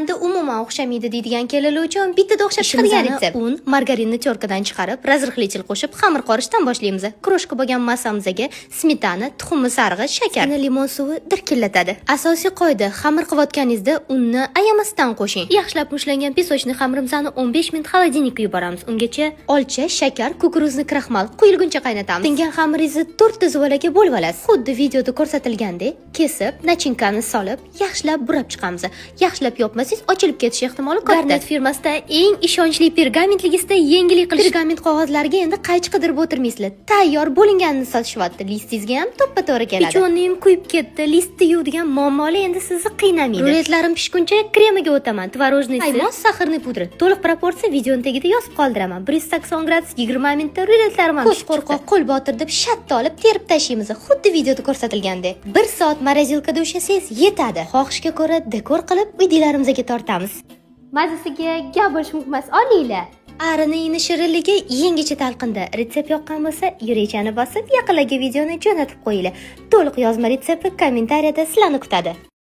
Manda umuman o'xshamaydi deydigan kelinlar uchun bittada o'xshab chiqadigan retsept. Un, margarinni тёрка dan chiqarib, разрыхлитель qo'shib, xamir qorishdan boshlaymiz. Крошка bo'lgan massamizga smetana, tuxumni sarig'i, shakar, limon suvi dirkillatadi. Asosiy qoida: xamir qilayotganingizda unni ayamasdan qo'shing. Yaxshilab mushlangan песочный xamirimizni 15 minut холодильник ka yuboramiz. Ungacha olcha, shakar, кукурузный kraxmal quyilguncha qaynatamiz. Tingan xamiringizni to'rtta zuvalaga bo'lib olasiz. Xuddi videoda ko'rsatilgandek, kesib, начинка ni solib, yaxshilab burab chiqamiz. Yaxshilab yopmasangiz, ochilib ketish ehtimoli katta. Garnet firmasidan eng ishonchli pergament listda yengillik qilish. Pergament qog'ozlariga endi qaychi qidirib o'tirmaysizlar. Tayyor bo'linganini sotishyapti. Listingizga ham to'ppa-to'g'ri keladi. Печёный im kuyib ketdi, listni yuvdigan muammolar endi sizni qiynamaydi. Ruletlarim pishguncha kremaga o'taman. Творожный сыр, qaymoq, сахарный pudra. To'liq proporsiya videoni tagida yozib qoldiraman. 180 gradus 20 minutda ruletlarim ham. Ko'z qo'rqoq, qo'l botir deb shatta olib terib tashlaymiz. Xuddi videoda ko'rsatilgandek. 1 soat морозилка da ushlasangiz yetadi. Xohishga ko'ra dekor qilib uydilarimizga tortamiz. Mazasiga gap bo'lishi mumkin emas, olinglar. Arini ini shirinligi yangicha talqinda. Retsept yoqqan bo'lsa, yurakchani bosib, yaqinlarga videoni jo'natib qo'yinglar. To'liq yozma retsepti kommentariyada sizlarni kutadi.